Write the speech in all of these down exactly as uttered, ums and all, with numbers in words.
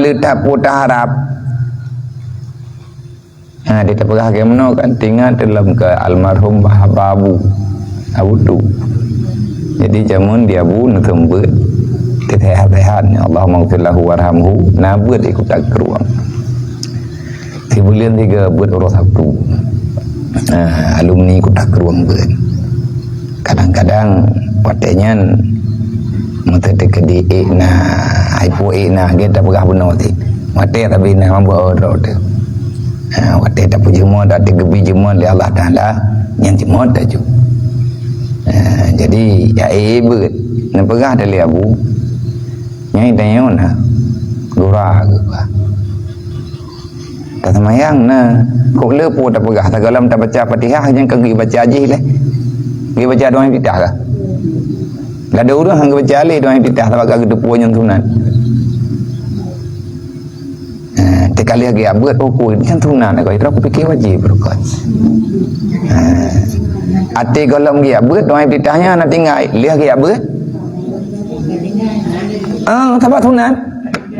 le that peue taharab. Ha, di tapeugah lagèe meunoe kan, teuingat lom keu almarhum Bah Abu, Abu Tu. Jadi, jameun di Abu neuseumeubeuet, teusehat-sehat, Allahumma ghfir lahu warhamhu, na beuet di Kuta Krueng. Sibuleuen sigoe beuet uroe Sabtu. Ha, alumni Kuta Krueng beuet. Kadang-kadang watèe nyan meuteuteukeudi ék na, hai po ék na, gét tapeugah bunoe teuh. Watèe tabi na mabeuet droe teuh. Ha, watèe tapeujeumoe, watèe geubri jeumoe lé Allah Taala, nyan jeumoe taju. Ha, jadi, ya, eh, beuet. Neupeugah teuh lé Abu, nyang tanyoe na gura geuh. Taseumayang na, kok le po tapeugah, sigohlom tabaca Fatihah nyang ka geubaca jih lé. Geubaca doa iftitah kah? Ladôm ureueng han geubaca lé doa iftitah, sabab ka geuteupeue nyan sunat. Ha, teuka lheueh geujak beuet, oh, ku nyan sunat, kok itu aku pikir wajib rukun. Ha. Até gohlom geujak beuet, doa iftitah nyan na tinggai, lheueh geujak beuet. Ah, sabab sunat.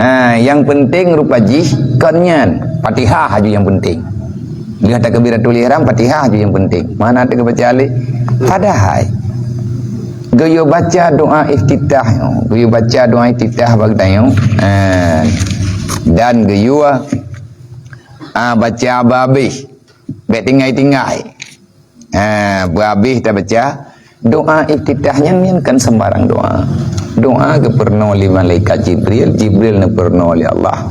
Ha, nyang penting rupa jih kon nyan. Fatihah aju nyang penting. Lheueh takbiratul ihram, Fatihah aju nyang penting. Mana teuka baca alif? Padahai geuyue baca doa iftitah, geuyue baca doa iftitah bak tanyoe. Ha, dan geuyue, ah, baca babeh. Bèk tinggai-tinggai. Ha, beuhabéh tabaca doa iftitah nyan, nyan kan sembarang doa. Doa geupeurunoe lé malaikat Jibril, Jibril neupeurunoe lé Allah.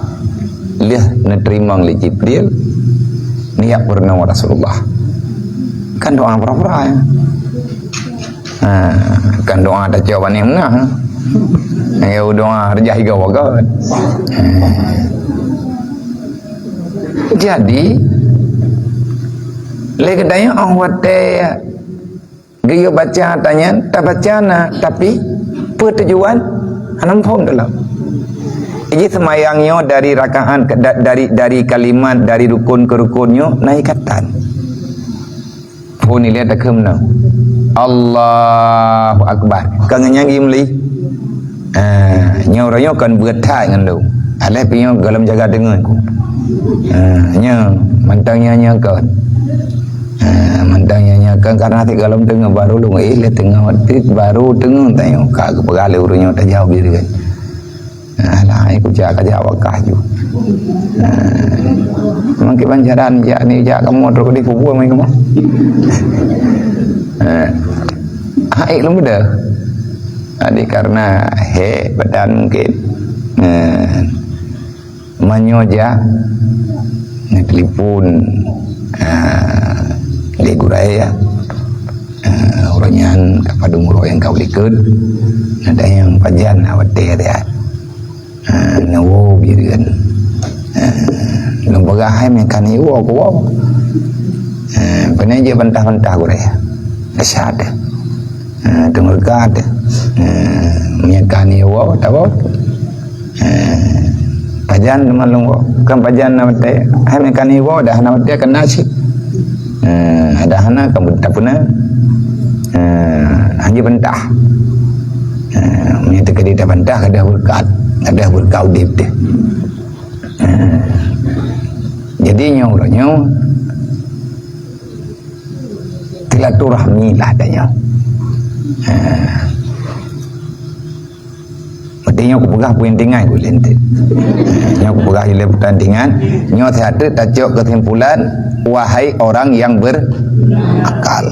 Lheueh neuteurimong lé Jibril, neujak peurunoe Rasulullah. Kan doa pura-pura, ya. Ha, kan doa tacok bak aneuk meunah. Ya, doa reujah iga wagat. Ha. Jadi, lé geutanyoe 'oh watèe geuyue baca tanyan, tabaca na, tapi peue tujuan? Hana muphom dalam. Jadi seumayang nyoe dari rakaat ke, da-, dari, dari kalimat, dari rukun ke rukun nyoe na ikatan. Phôn ilèe takheun meunan. Allahu Akbar. Ka ngon nyan geumeuli. Ah, nyoe uroe nyoe kon beuet that ngon lôn. Alah pih nyoe gohlom jaga teungeut ku. Ah, nyoe mantong nyoe, nyoe kon. Ah, mantong nyoe, nyoe kon karena sit gohlom teungeut baru lôn. Eh, lé teungeut, baru teungeut tanyoe ka geupeugah lé ureueng nyoe tajak u Bireuen. Alah, ai kujak ka jak wakah ju. Ah, mungkin banjaran jak ni jak kamoe trok di kubur mai kamoe. Ah, hai lôn beude. Jadi karena he badan mungkin. Ah, meunyoe jak neutelepon, ah, lé gurèe ya. Ah, uroe nyan ka padum uroe nyang ka likot. Ada nyang pajan awak teh dia. Ha, neuwoe Bireuen. Ha, lôn peugah hai meukanik woe, kuwoe. Ha, peue na jeuet bantah-bantah gurèe. Dahsyat. Ha, teungeureuka teuh. Ha, meukanik woe, tawoe. Ha, pajan teuma lôn woe. Kon pajan na watèe. Hai meukanik woe, dah na watèe keunan cit. Ha, dah hana ka tapeuna. Ha, hana jeuet bantah. Ha, meunyoe teukeudi tabantah, ka deuh beureukat, ka deuh beureukat udép teuh. Ha. Jadi nyoe uroe nyoe silaturahmi lah tanyoe. Ha. Berarti nyoe kupeugah poin tinggai ku lé enteuk. Nyoe kupeugah ilèe peutantingan, nyoe siat teuh tacok keusimpulan, wahai orang yang berakal.